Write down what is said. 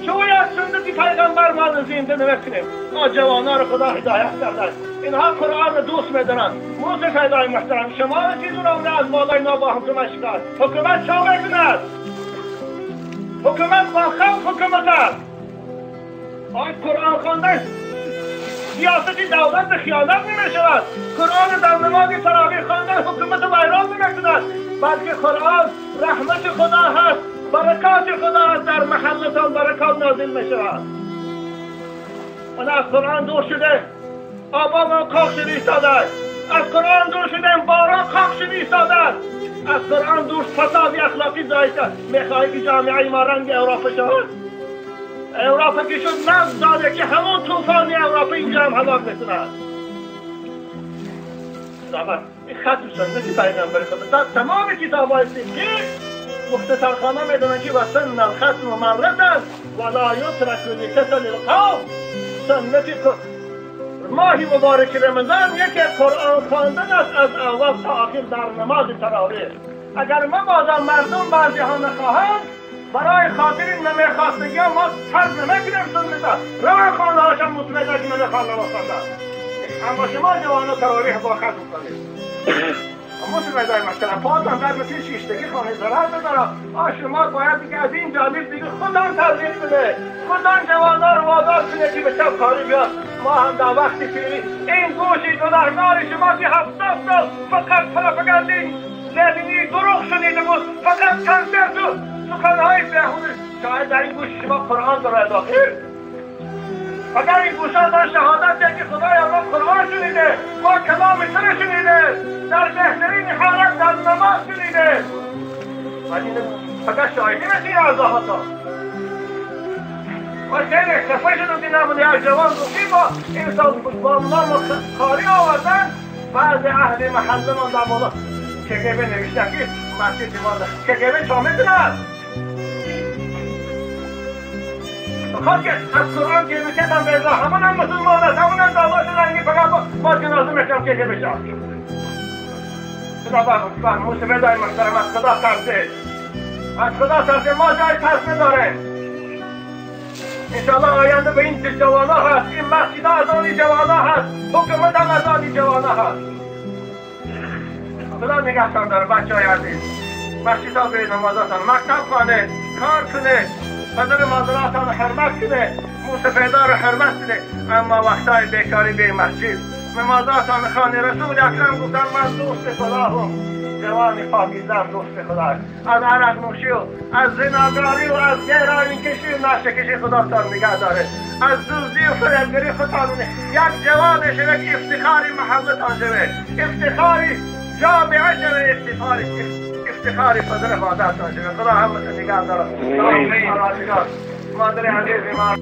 چون سنت پیغمبر ما زنده نمیکنیم. ما جوانان رو خدا هدایت کرده، اینها قرآن رو دوست میدارن. موسی فدای محترم شما رو چیزون آمده از بالای نابا هم مشکل حکومت چا میکند؟ حکومت با خلق حکومت است. آی قرآن خواندن سیاست دولت به خیانت نمیشود. قرآن در نماز تراویح خواندن حکومت ویران نمیکند، بلکه قرآن رحمت خدا هست، برکات خدا در محلتان برکات نازل میشود. من از قرآن دور شده، آبا کاخ شده ایستاده. از قرآن دور شده، باران خاک شده ایستاده. از قرآن دور فساد اخلاقی زایده شد. میخواهی که جامعه ما رنگ اروپا شود؟ اروپا که شد نفت داده که همون طوفان اروپا اینجا هم هلاک میکند. این خط سنت پیغمبر خدا در تمام کتاب‌های فقهی مختصر خانه میدونن که وسن الختم مرة ولا یترک لکسل القوم. سنت ماه مبارک رمضان یکی قرآن خواندن است از اول تا آخر در نماز تراویح. اگر مبادا مردم بعضی ها نخواهند، برای خاطر نمیخواستگی ها ما ترک نمیکنیم سنت روان خانه هاشم مطمئنه که نمیخوان نماز خواندن. اما شما جوانان تراویح با ختم کنید. مسلمان محترم پاتان در مثل شیشتگی خانه ضرر نداره. آ شما باید دیگه از این جانب دیگه خودان تربیت بده، خودان جوانان رو وادار کنه که به شب کاری بیاد. ما هم در وقت پیری این گوشی گناهکار شما که 70 سال فقط پروپاگاندی لنینی دروغ شنیده بود، فقط کنسرت و سخنهای بیهوده، شاید در این گوش شما قرآن داره داخل. اگر این گوشان در شهادت ده که خدای ما قرآن شنیده، ما کلام تو شنیده، در بهترین حالت در نماز شنیده، ولی فقط شاهدی مثل اعضاهاتان. و خیلی خفه شدم که نمونه از جوان گفتی با انسان با ما کاری آوردن. بعض اهل محله من در بالا کگبه نوشتن که مسجد ما کگبه چا میدونند؟ بخواد که از قرآن که میکردن به ازا همون هم مسلمان است، همون هم دعوا شدن که فقط با جنازه میکنم که بشه. خدا بر موسی بدای محترم از خدا ترسه، از خدا ترسه. ما جای ترس نداره. انشاءالله آینده به این جوانا هست، این مسجد از آن جوانا هست، حکومت هم از آن جوانا هست. خدا نگهتان داره بچه های عزیز. مسجد ها به نمازاتان، مکتب خانه کار کنه، پدر مادراتان حرمت کنه، موسفیدار رو حرمت کنه. اما وقتای بیکاری به مسجد نمازاتان خانه. رسول اکرم گفتن من دوست خدا هم، جوان پاکیزم دوست خدا است. از عرق نوشی و از زناگاری و از گرانی کشی و نشه کشی خدا تان نگه داره، از دزدی و فریبگری خودتان یک جوان شوه که افتخاری محلتان شوه، افتخاری جامعه شوه، افتخاری پدر مادرتان شوه. خدا همتون نگه داره. مادر عزیز ما.